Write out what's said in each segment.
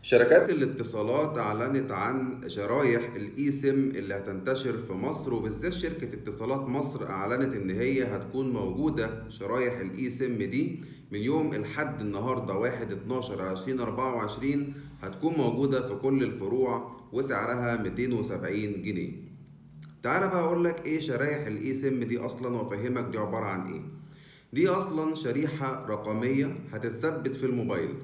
شركات الاتصالات أعلنت عن شرايح ال eSIM اللي هتنتشر في مصر، وبالذات شركة اتصالات مصر أعلنت إن هي هتكون موجودة شرايح ال eSIM دي من يوم الحد النهاردة 1/12/2024، هتكون موجودة في كل الفروع وسعرها 270 جنيه. تعالى بقى أقول لك إيه شرايح ال eSIM دي أصلا وأفهمك دي عبارة عن إيه. دي أصلا شريحة رقمية هتتثبت في الموبايل،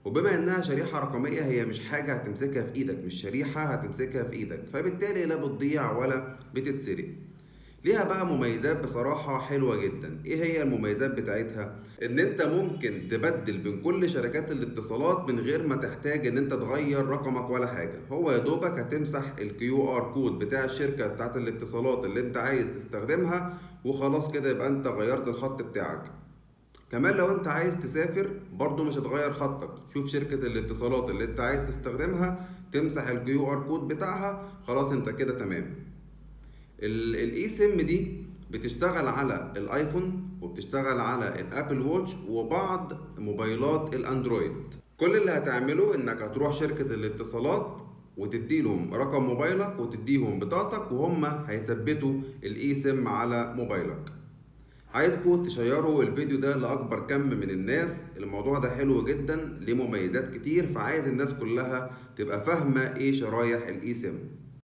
وبما انها شريحة رقمية هي مش حاجة هتمسكها في ايدك، مش شريحة هتمسكها في ايدك، فبالتالي لا بتضيع ولا بتتسرق. ليها بقى مميزات بصراحة حلوة جدا. ايه هي المميزات بتاعتها؟ ان انت ممكن تبدل بين كل شركات الاتصالات من غير ما تحتاج ان انت تغير رقمك ولا حاجة. هو يا دوبك هتمسح ال QR code بتاع الشركة بتاعت الاتصالات اللي انت عايز تستخدمها وخلاص كده يبقى انت غيرت الخط بتاعك. كمان لو انت عايز تسافر برضو مش هتغير خطك، شوف شركة الاتصالات اللي انت عايز تستخدمها تمسح ال QR code بتاعها، خلاص انت كده تمام. ال eSIM دي بتشتغل على الايفون وبتشتغل على ال Apple Watch وبعض موبايلات الاندرويد. كل اللي هتعمله انك هتروح شركة الاتصالات وتديلهم رقم موبايلك وتديهم بطاقتك وهم هيثبتوا ال eSIM على موبايلك. عايزكم تشيروا الفيديو ده لأكبر كم من الناس، الموضوع ده حلو جدا، ليه مميزات كتير، فعايز الناس كلها تبقى فاهمة ايه شرايح ال eSIM.